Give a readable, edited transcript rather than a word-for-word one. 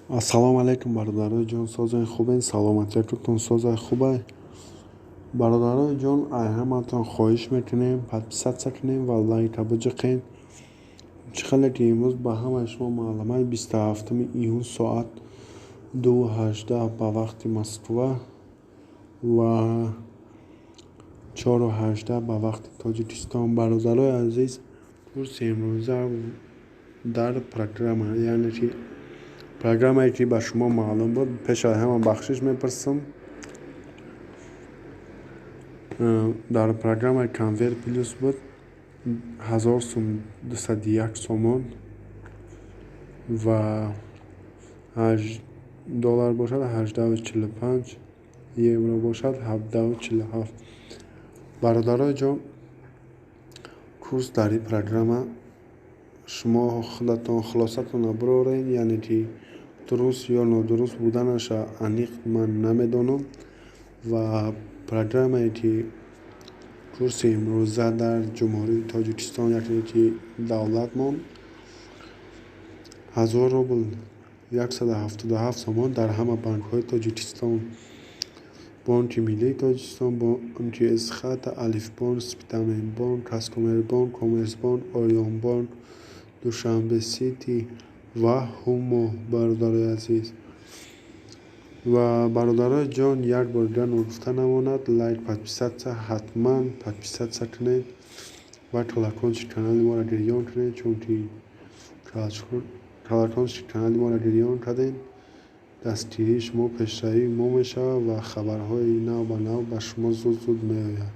Ассалому алайкум, бародарои ҷон, созаи хубен, саломатиятон созаи хубай. Бародарои ҷон, ай ҳаматон хоҳиш мекунем, подписаться кунем ва лайка биҷиқен. Чӣ хеле ки имрӯз ба ҳамаи шумо маълумай, 27 июн, соат 2:18 ба вақти Москва ва 4:18 ба вақти Тоҷикистон. Бародарои азиз, курси имрӯза дар программа, яъне ки программае ки ба шумо маълум буд, пеш аз ҳама бахшиш мепурсам. Дар программаи Конверт Плюс буд 1000 сум, 201 сомон ва доллар бошад 18,45, евро бошад 17,47. Бародарои ҷон, курс дар ин программа шумо худатон хулосатонро бироред, яъне ки дуруст ё нодуруст буданаша аниқ ман намедонам. Ва программае ки курси имрӯза дар Ҷумҳурии Тоҷикистон, яъне ки давлатмон, 1000 рубл 177 сомон дар ҳама банкҳои Тоҷикистон: Бонки Миллии Тоҷикистон, Бонки Эсхата, Алифбонк, Спитаменбонк, Казкоммербонк, Коммерсбонк, Ориёнбонк, Душанбе Сити ва Ҳумо. Бародарои азиз ва бародарои ҷон, як бор дигар ногуфта намонад: лайк, подписаться, ҳатман подписаться кунед ва колокольчик канали моро гирён кунед, чунки колокольчик канали моро гирён кардем, дастгирии шумо пешравии мо мешавад ва хабарҳои нав ба нав ба шумо зуд зуд меояд.